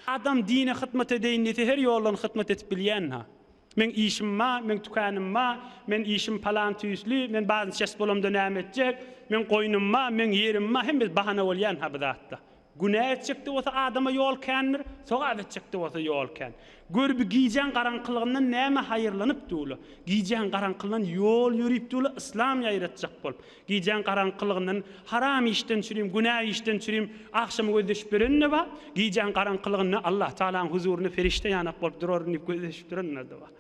Adam dine hytmat edeýin diýse her ýoldan hytmat edip bilýän-ha. Meň işim bar, meň tükänim bar, men işim palan tüýsli, men bazynçes bolamda näme etjek, meň goýnum bar, meň ýerim bar, hemmesi bahana bolýan-ha bu zatda. Günä etjek-de bolsa adama ýol kändir, sogap etjek-de bolsa ýol kän. Gör bi gijäň garaňkylygyndan näme haýyrlanyp dur-la. Gijäň garaňkylygyndan ýol ýörüp dur-la yslam ýaýratjak bolup. Gijäň garaňkylygyndan haram işden çürim, günä işden çürim, agşamy gözleşip ýören-de bar. Gijäň garaňkylygynda Allah Tagalaň huzurynda perişde ýanak bolup duraryn diýip gözleşip duranlar-da bar.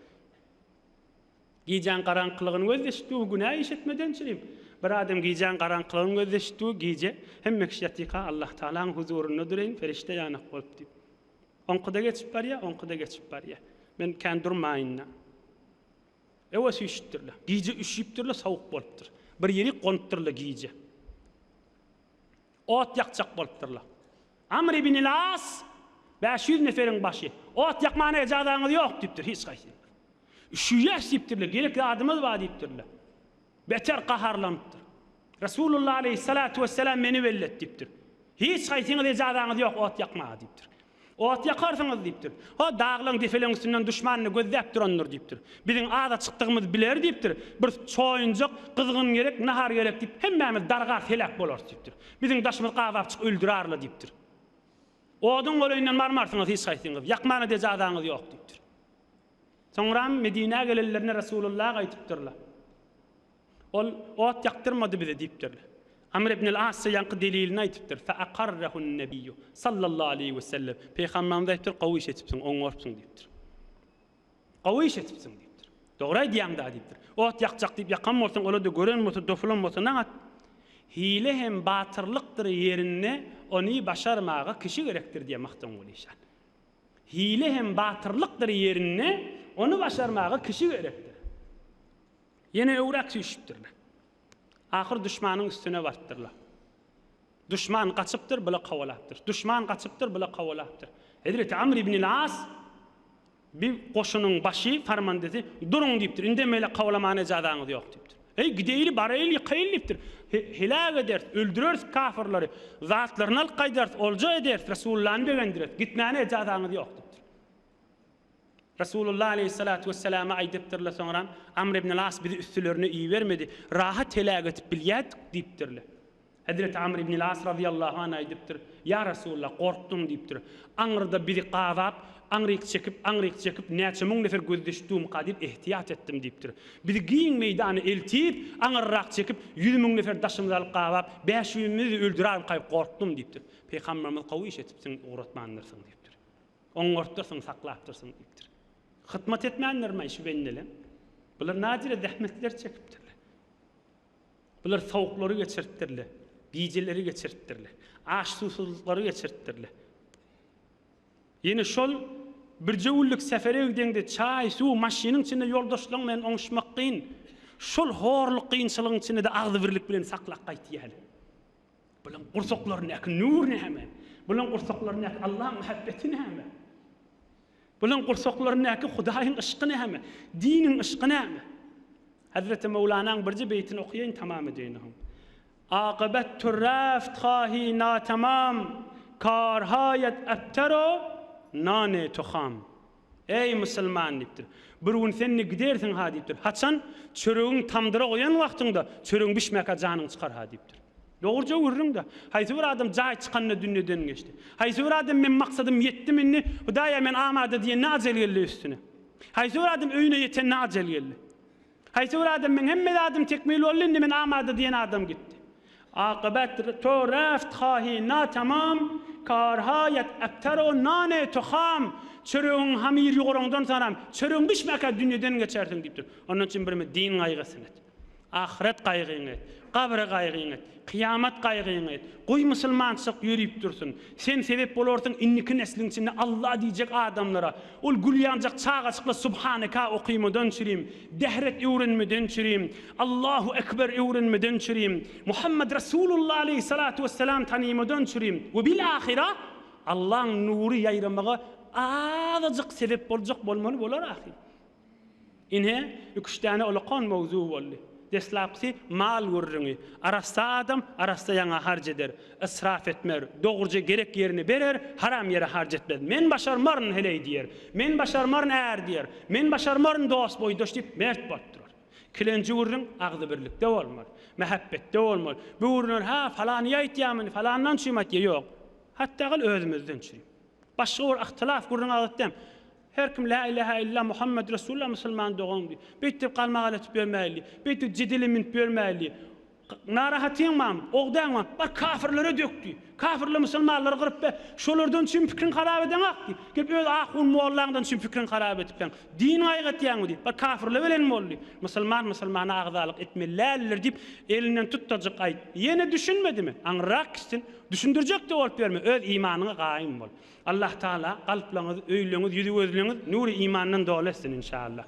Gijäň garaňkylygyny gözleşip dur, günä iş etmeden çürim. Bir adam gijäň garaňkylygyny gözleşip dur, gije hemme kişi ýatyka Allah Tagalaň huzurynda duraýyn, perişde ýanak bolup diýip. Oňky-da geçip barýar, oňky-da geçip barýar. Men kän durmaýyn-da. Öwe süýşüpdirler. Gije üşüpdirler, sowuk bolupdyr. Bir ýerik gonupdyrlar gije. Ot ýakjak bolupdyrlar. Amr ibn al-As 500 neferiň başy. Ot ýakmana ejazaňyz ýok diýipdir hiç haýsyňyz. Üşüýäs diýipdirler, gerek zadymyz bar diýipdirler. Beter gaharlanypdyr. Resulullah aleýhissalatu wesselam meni bellet diýipdir. Hiç haýsyňyz ejazaňyz ýok ot ýakmaga diýipdir. Ot ýakarsyňyz diýipdir. Ho, daglaň depeleň üstünden duşmanyny gözläp durandyr diýipdir. Biziň aza çykdygymyzy biler diýipdir. Bir çoýunjak, gyzgyn gerek, nahar gerek diýip, hemmämiz dargarys, heläk bolarys diýipdir. Biziň daşymyzy gabap çyk öldürarla diýipdir. Oduň golaýyndan barmarsyňyz hiç haýsyňyz, ýakmana-da ejazaňyz ýok diýipdir. Soňram Medinä gelenlerinde Resulullaha aýdypdyrlar. Ol ot ýakdyrmady bize diýipdirler. Amr ibn al-As ýaňky delilini aýdypdyr, Fe-akarrahun-nebiyyu, sallallahu aleýhi we sellem. Pygamberimiz aýdypdyr, gowy iş etipsiň, oňarypsyň diýipdir. Gowy iş etipsiň diýipdir. Dogry aýdýaň-da diýipdir. Ot ýakjak diýip ýakan bolsaň, ola-da gören bolsa, dopulan bolsa naňat. Hile hem batyrlykdyr ýerinde, ony başarmaga kişi gerekdir diýýär Magtymguly şa. Hile hem batyrlykdyr ýerinde, ony başarmaga kişi gerekdir. Ýene öwräk süýşüpdirler. Ahyr duşmanyň üstüne barypdyrlar. Duşman gaçypdyr, bula kowalapdyr. Duşman gaçypdyr, bula kowalapdyr. Hezreti Amr ibn As bir goşunyň başy, farmandesi, Duruň diýipdir, indem beýle kowalamana ejazaňyz ýok diýipdir. Eý, gideýli, baraýly, ýykaýly diýipdir. Heläk ederis, öldüreris kafyrlary, zatlaryny alyp gaýdarys, olja ederis, Resulullany begendireris. Gitmäne ejazaňyz ýok diýipdir. Resulullah aleýhissalatu wesselama aýdypdyrlar soňram, Amr ibn al-As bizi üstülerine ibermedi, rahat heläk edip bilýärdik diýipdirler. Hezreti Amr ibn al-As razyýallahu anh aýdypdyr, Ýa Resulullah, gorkdum diýipdir. Aňyrda bizi gabap, aňryk çekip, aňryk çekip, näçe müň nefer gözleşip durmyka diýip ehtiýat etdim diýipdir. Bizi giň meýdana eltip, aňyrrak çekip, 100 müň nefer daşymyzy alyp gabap, bäş ýüzümizi öldürermika diýip gorkdum diýipdir. Pygamberimiz gowy iş etipsiň, ugratmandyrsyň diýipdir. Oňartdyrsyň, saklapdyrsyň diýipdir. Hytmat etmändirmi şu bendele? Bular nadire zähmetler çekipdirler. Bular sowuklary geçiripdirler, gijeleri geçiripdirler, aç-susuzlyklary geçiripdirler. Ýene şol birje günlük sefere gideňde çaý, suw, maşynyň içinde ýoldaşlaryň bilen oňuşmak kyn. Şol horluk, kynçylygyň içinde-de agzybirlik bilen saklap gaýtýarlar. Bulaň gursaklaryndaky nur näme? Bulaň gursaklaryndaky Allaň muhabbeti näme? Bulaň gursaklaryndaky Hudaýyň yşky näme? Diniň yşky näme? Hazreti Mewlanaň birje beýtini okaýaýyn tamam edeýin oň. Akybet turraft hahi natamam karhaýat ebtero nane tuham. Eý musulman diýipdir. Bir gün sen-de gidersiň ha diýipdir. Haçan? Çöregiň tamdyra goýan wagtyňda çöregiň bişmäkä janyň çykar ha diýipdir. Dogruja gürrüň-dä. Haýsy bir adam jaý çykanda dünýeden geçdi. Haýsy bir adam men maksadym ýetdim indi, Hudaýa men amada diýende ajal geldi üstüne. Haýsy bir adam öýüne ýetende ajal geldi. Haýsy bir adam meň hemme zadym tekmil boldy indi men amada diýen adam gitdi. Akybet to reft hahi na tamam karhaýat ebter o nane to ham çöregiň hamyr ýuguryňdan soňram çöregiň bişmäkä dünýeden geçersiň diýipdir. Ondan üçin birimi din gaýgysyny et. Ahyret gaýgyňy et. Gabyr gaýgyňy et. Kyýamat gaýgyňy et. Goý musulmançylyk ýörüp dursun. Sen sebep bolarsyň indiki nesliň içinde Alla diýjek adamlara. Ol gül ýanjak çagajyklar Subhaneka okymadan çürim, dehret öwrenmeden çürim, Allahu Ekber öwrenmeden çürim, Muhammed Resulullah aleýhissalatu wesselam tanymadan çürim we bil ahyra Allaň nury ýaýramaga azajyk sebep boljak bolmaly bolar ahyr. Ine, iküç däne ulakan mowzug boldy. Deslapkysy mal gürrüňi. Arassa adam arassa ýaňa harç eder. Israf etmer. Dogruja gerek ýerine berer, haram ýere harç etmez. Men başarmaryn heleý diýer. Men başarmaryn är diýer. Men başarmaryn dost boýdaş diýip mert bolup durar. Ikilenji gürrüň agzybirlikde bolmaly. Mähebbetde bolmaly. Bu gürrüňler hä falany aýtýarmyny, falandan üçin aýtýar. Ýok. Hatda gyl özümizden üçin. Başga bir yhtylaf gürrüň agzatdym. Her kim Lä ilähä illa Muhammed Resulullah musulman dogan diý. Beýtdip galmagal etip ýörmäýli. Beýtdip jedele münüp ýörmäýli. Narahatyň barmy? Ogdaň barmy? Bar kafirlere dök diý. Kafirler musulmanlary gyryp be. Şolardan üçin pikriň harap edeňak diý. Gelip öz ahun mollaňdan üçin pikriň harap etipseň. Din gaýgatýaňmy diý. Bar kafirler bilen bol diý. Musulman musulmana agzalyk etmeli däldir diýip elinden tutdajyk aýt. Ýene düşünmedimi? Aňryrak gitsin. Düşündirjek-de bolup ýörme. Öz imanyňa gaýym bol. Allah Taala kalplaryňyzy, öýleriňizi, ýüzi gözleriňiz nury imandan doly etsin inşallah.